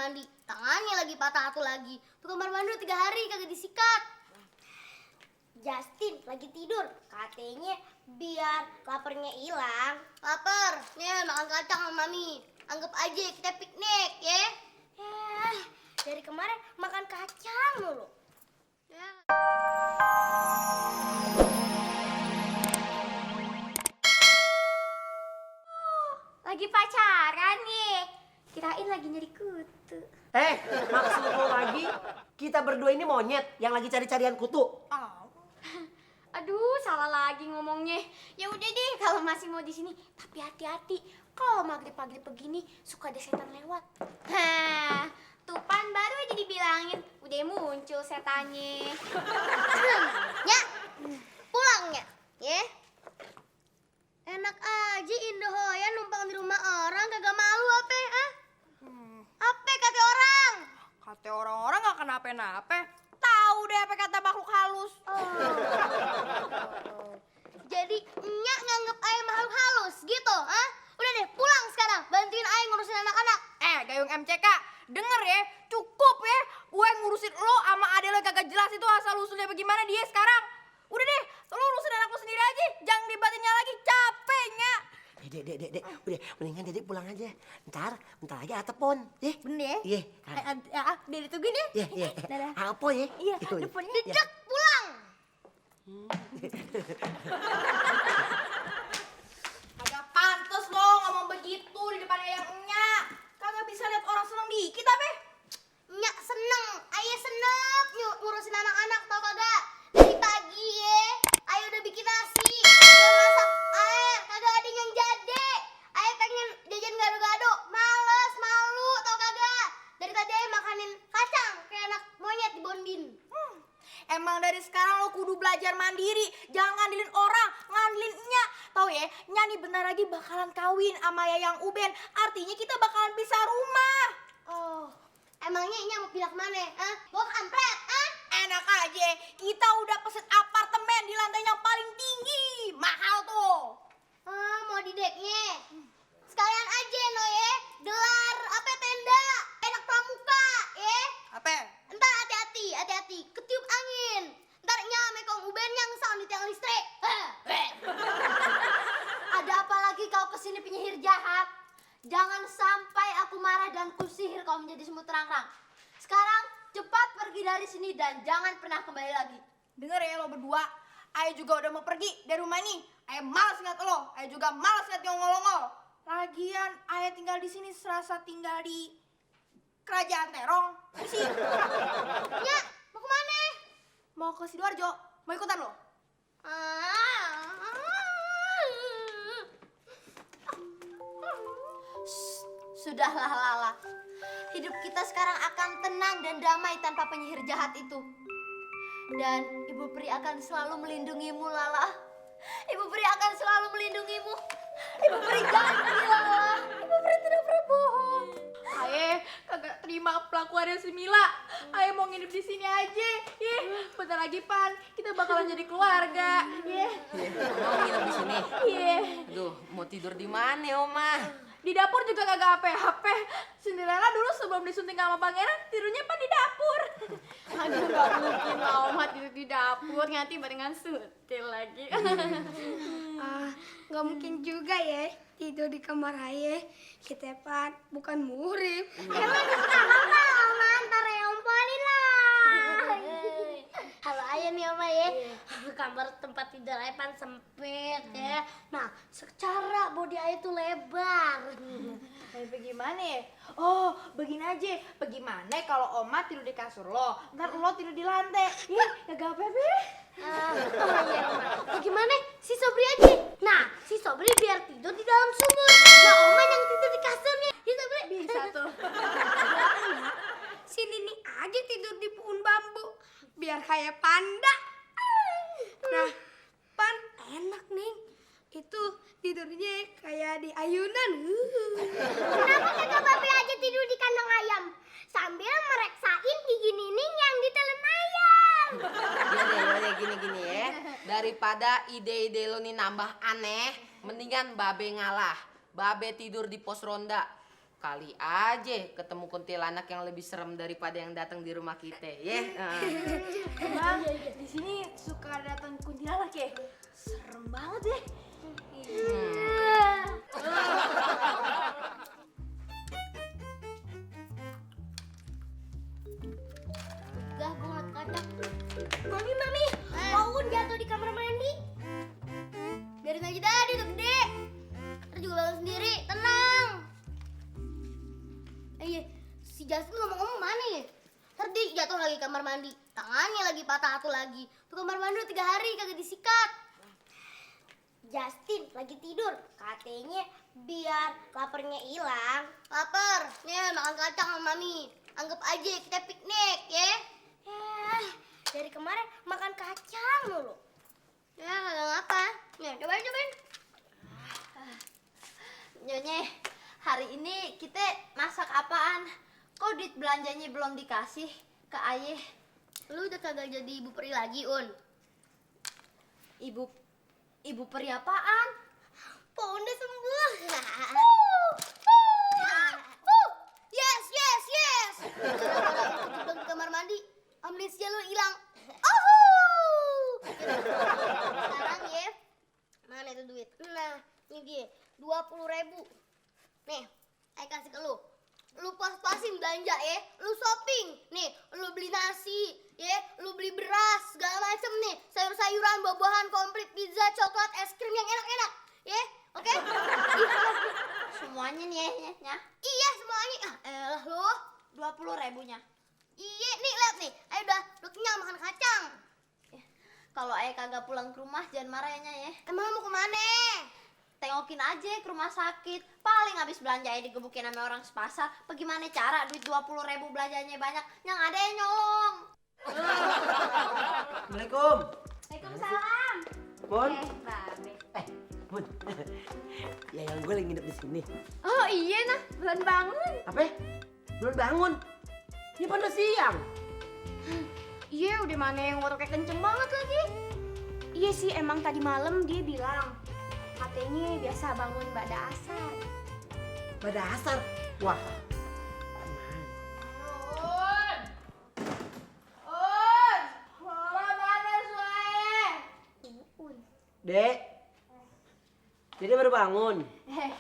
mandi. Tangannya lagi patah satu lagi. Tuh kamar mandi 3 hari kagak disikat. Justin lagi tidur. Katanya biar laparnya hilang. Lapar? Nih makan kacang sama Mami. Anggap aja kita piknik ya. Dari kemarin makan kacang mulu. Ya. Lagi pacaran nih. Kirain lagi nyari kutu. Maksud lo lagi kita berdua ini monyet yang lagi cari-carian kutu? Aduh, salah lagi ngomongnya. Ya udah deh, kalau masih mau di sini, tapi hati-hati. Kalau maghrib-maghrib begini suka ada setan lewat. Tupan baru aja dibilangin, udah muncul setannya. Ya, pulangnya, ya. Enak aja Indohoyan numpang di rumah orang, kagak malu apa? Apa kata orang? Kata orang-orang gak kenapa-napa. Tahu deh apa kata makhluk halus. Jadi Nyak nganggep ayah makhluk halus gitu, Udah deh, pulang sekarang, bantuin ayah ngurusin anak-anak. Gayung MCK, denger ya, cukup ya. Gue ngurusin lo sama adek lo yang kagak jelas itu asal usulnya bagaimana dia sekarang. Udah deh, lo urusin anak lo sendiri aja, jangan dibatinnya lagi, capeknya. Dek, udah mendingan Dedek pulang aja. Bentar lagi Atepon, ya. Bener Iya. Dede tungguin ya. Iya. Dadah. Apa ya? Iya, depannya. Dedek pulang. Kagak pantes lo ngomong begitu di depan ayahnya. Kagak bisa lihat orang seneng dikit apa? Nyak seneng, ayah seneng ngurusin anak-anak tau kagak? Dari pagi ya, ayah udah bikin nasi, udah masak air, kagak ada yang jadi. Ayah pengen jajan gado-gado, males, malu tau kagak? Dari tadi ayah makanin kacang kayak anak monyet di Bonbin. Emang dari sekarang lo kudu belajar mandiri, jangan ngandelin orang, ngandelin Nyak. Tau ya, Nyak nih bentar lagi bakalan kawin sama Yayang Uben, artinya kita bakalan pisah rumah. Oh, emangnya Nyak mau pindah kemana? Mau ke kampret? Enak aja, kita udah pesen apartemen di lantai yang paling tinggi, mahal tuh. Mau di deknya? Sekalian aja no ya, gelar apa tenda, enak pramuka ya. Apa? Entar hati-hati, ketiup angin. Ntar Nyak mekong Uben yang sound di tiang listrik. Ada apa lagi kau kesini penyihir jahat? Jangan sampai aku marah dan kusihir kau menjadi semut terang-terang. Sekarang cepat pergi dari sini dan jangan pernah kembali lagi. Denger ya lo berdua, Ayah juga udah mau pergi dari rumah ini. Ayah malas ngeliat lo, Ayah juga malas ngeliat nyongol-ngolol. Lagian Ayah tinggal di sini serasa tinggal di kerajaan terong. Sih. Nyak, mau kemana? Mau ke Sidoarjo, mau ikutan lo? Sudahlah Lala. Hidup kita sekarang akan tenang dan damai tanpa penyihir jahat itu. Dan Ibu Peri akan selalu melindungimu Lala. Ibu Peri akan selalu melindungimu. Ibu Peri janji Lala. Ibu Peri tidak pernah bohong. Ayah kagak terima pelakuannya si Mila. Ayah mau nginep di sini aja. Bentar lagi Pan, kita bakalan jadi keluarga. Mau nginep di sini? Aduh, mau tidur di mana, Oma? Di dapur juga kagak apa-apa. Cinderella dulu sebelum disunting sama pangeran tidurnya Pan di dapur. Aduh gak mungkin lah Oma tidur di dapur. Nanti barengan sutil lagi. Gak mungkin juga ya tidur di kamar ayah. Kita Pan bukan muhrim. Emang apa Oma? Ntar ya ompolin lah. Halo ayah nih Oma ya. Kamar tempat tidur ayah Pan sempit ya. Nah secara body ayah tuh lebar. Bagaimana ya? Oh, begini aja. Bagaimana kalau Oma tidur di kasur lo, ntar lo tidur di lantai. Kagak apa-apa. Oh iya Oma. Bagaimana si Sobri aja? Nah si Sobri biar tidur di dalam sumur. Nah Oma yang tidur di kasurnya. Ya Sobri? Bisa tuh. Si Nini aja tidur di pohon bambu biar kayak panda. Nah, Pan enak nih. Itu tidurnya kayak di ayunan. Kenapa kagak Babe aja tidur di kandang ayam? Sambil mereksain gigi Nining yang ditelan ayam. Yaudah, gini ya. Daripada ide-ide lo nih nambah aneh, mendingan Babe ngalah. Babe tidur di pos ronda. Kali aja ketemu kuntilanak yang lebih serem daripada yang datang di rumah kita, ya. Bang, di sini suka datang kuntilanak ya? Serem banget ya. Gak, gue ngeliat kadak. Mami, Paun jatuh di kamar mandi. Biarin aja dah, dia udah gede. Ntar juga bangun sendiri, tenang. Iya, si Justin ngomong-ngomong mana ya? Ntar dia jatuh lagi kamar mandi. Tangannya lagi patah satu lagi. Tuh kamar mandi udah 3 hari kagak disikat. Justin lagi tidur. Katanya biar laparnya hilang. Lapar? Nih makan kacang sama Mami. Anggap aja kita piknik ya. Dari kemarin makan kacang mulu. Ya kagak ngapa. Nih cobain. Nyonya, hari ini kita masak apaan? Kok duit belanjanya belum dikasih ke ayah? Lu udah kagak jadi ibu peri lagi, Un? Ibu peri apaan? Po udah sembuh. Yes. Gara-gara lu kejebak di kamar mandi, amnesia lu hilang. Sekarang ya, mana itu duit? Nah, ini dia, 20.000. Nih, ayo kasih ke lu. Lu pas-pasin belanja ya, lu shopping. Nih, lu beli nasi, ya, lu beli beras, segala macem nih. Sayur-sayuran, buah-buahan, komplit, pizza, coklat, es krim yang enak-enak. Ya, oke? Semuanya nih ya. Iya, semuanya. Elah lu. 20.000-nya. Iya, nih lihat nih. Ayo udah, lu kenyang makan kacang. Kalau ayah kagak pulang ke rumah jangan marah ya, Nyah, ya. Emang lu mau kemana? Tengokin aja ke rumah sakit. Paling habis belanja ayah digebukin sama orang sepasar. Bagaimana cara duit 20.000 belanjanya banyak, yang ada yang nyolong. Assalamualaikum. Waalaikumsalam. Mun. Babe. Mun. Ya yang gue lagi nginep di sini. Oh iya nah, belum bangun. Apa? Belum bangun. Ini pada siang. Iya, udah mana yang ngoroknya kenceng banget lagi. Iya sih, emang tadi malam dia bilang katanya biasa bangun pada asar. Pada asar. Wah. Dek. Jadi baru bangun.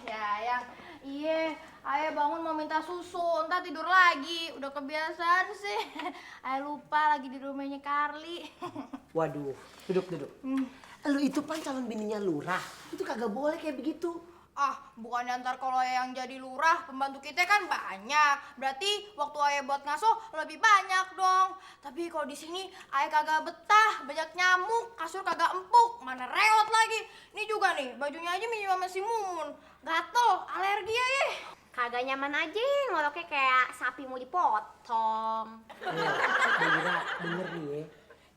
Ya, iya, ayah bangun mau minta susu, entar tidur lagi. Udah kebiasaan sih. Ayah lupa lagi di rumahnya Carly. Waduh, duduk. Lu itu kan calon bininya lurah. Itu kagak boleh kayak begitu. Bukannya ntar kalau ayah yang jadi lurah, pembantu kita kan banyak. Berarti waktu ayah buat ngaso lebih banyak dong. Tapi kalau di sini ayah kagak betah, banyak nyamuk, kasur kagak empuk, mana reot lagi. Ini juga nih, bajunya aja minjem sama si Mumun. Gatel, alergi ya. Kagak nyaman aja, ngoroknya kayak sapi mau dipotong. Lurah, denger nih ya.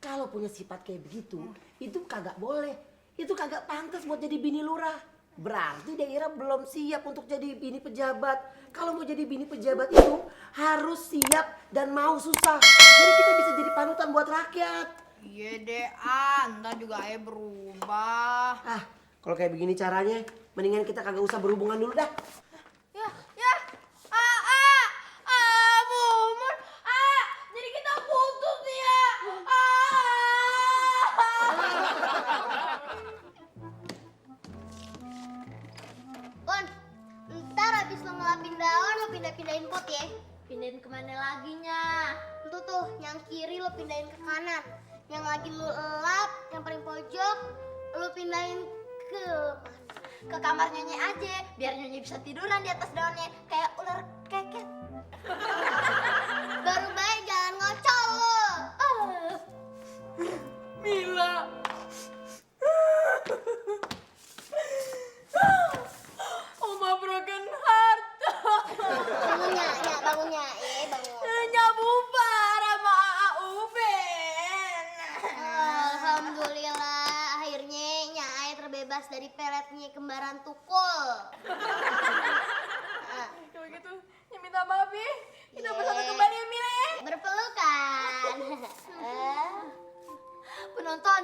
Kalau punya sifat kayak begitu, itu kagak boleh. Itu kagak pantas buat jadi bini lurah. Berarti daerah belum siap untuk jadi bini pejabat. Kalau mau jadi bini pejabat itu harus siap dan mau susah. Jadi kita bisa jadi panutan buat rakyat. Iya deh, ntar juga ayah berubah. Kalau kayak begini caranya, mendingan kita kagak usah berhubungan dulu dah. Mumun, jadi kita putus nih ya. On, ntar abis lo ngelapin daun lo pindahin pot ya. Pindahin kemana lagi, Nyah? Itu tuh, yang kiri lo pindahin ke kanan. Yang lagi lo elap, yang paling pojok, lo pindahin ke Ke kamar Nyonya aja, biar Nyonya bisa tiduran di atas daunnya kayak ular keket. baru baik jangan ngocol lo. Mila. Oma broken heart. Bangunnya, bangun. Bubar sama Uben. Alhamdulillah, akhirnya Nyai terbebas dari peletnya kembaran tukul. Kalau gitu, ya minta maaf ya. Kita Ye. bersatu kembali ya Mila ya. Berpelukan. Penonton,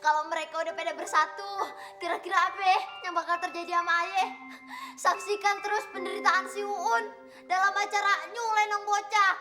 kalau mereka udah pada bersatu. Kira-kira apa yang bakal terjadi sama Aye? Saksikan terus penderitaan si Uun dalam acara Nyulenong Bocah.